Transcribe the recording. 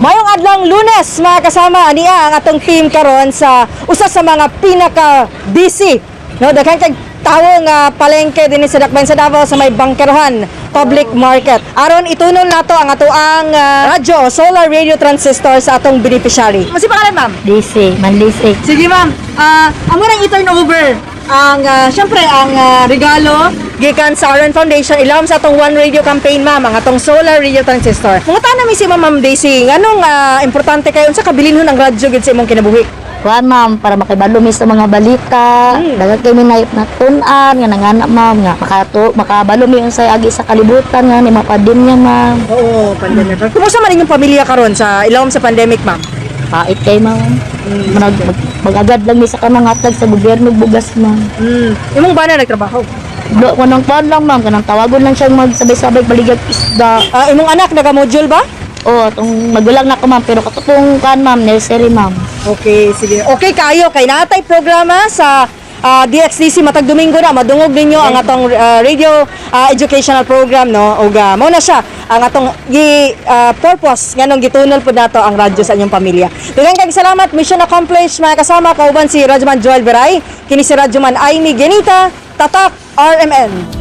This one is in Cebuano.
Mayong adlong Lunes, mga kasama, ania ang atong team karon sa usa sa mga pinaka busy, no, daghan kay tawo nga palengke dinhi sa Dakbayan sa Davao, sa may Bangkerohan Public Market. Aron itunol nato ang atoang radyo, solar radio transistor, sa atong beneficiary. Ano si pangalan, ma'am? DC, Manlisik. Sige, ma'am, amo nang i-turn over ang syempre ang regalo gikan sa RN Foundation ilawom sa atong One Radio campaign, ma'am, ang atong solar radio transistor. Mangutana mi si Ma'am, Ma'am Daisy, nganong importante kayo, unsa kabilinhon ang radyo gid sa imong kinabuhi? Kuan, ma'am, para makibalo mi sa mga balita. Dagat kami na natun-an nga nangana, ma'am, nga makato makabalo mi unsay agi sa kalibutan nga ni mapademya, ma'am. Oo, pandemic. Kumusta man inyong pamilya karon sa ilawom sa pandemic, ma'am? Pait kay, ma'am. Mag agad lang mi sa kanang hatag sa gobyerno bugas, ma'am. Imong bana nagtrabaho? Do kanang kuan lang, ma'am, kanang tawagon lang siyang magsabay-sabay baligag isda. Imong anak naga-module ba? O atong magulang na ko, ma'am, pero katong kuan, ma'am, nursery, ma'am. Okay, sige. Okay kayo kay natay programa sa DXDC matag Domingo na madungog ninyo ang atong radio educational program, no, ug mao na siya ang atong gi purpose nganong gitunol pud nato ang radyo sa inyong pamilya. Daghang kag salamat, mission accomplished, mga kasama, kauban si Radyoman Joel Veray, kini si Radyoman Aimee Genita, Tatak RMN.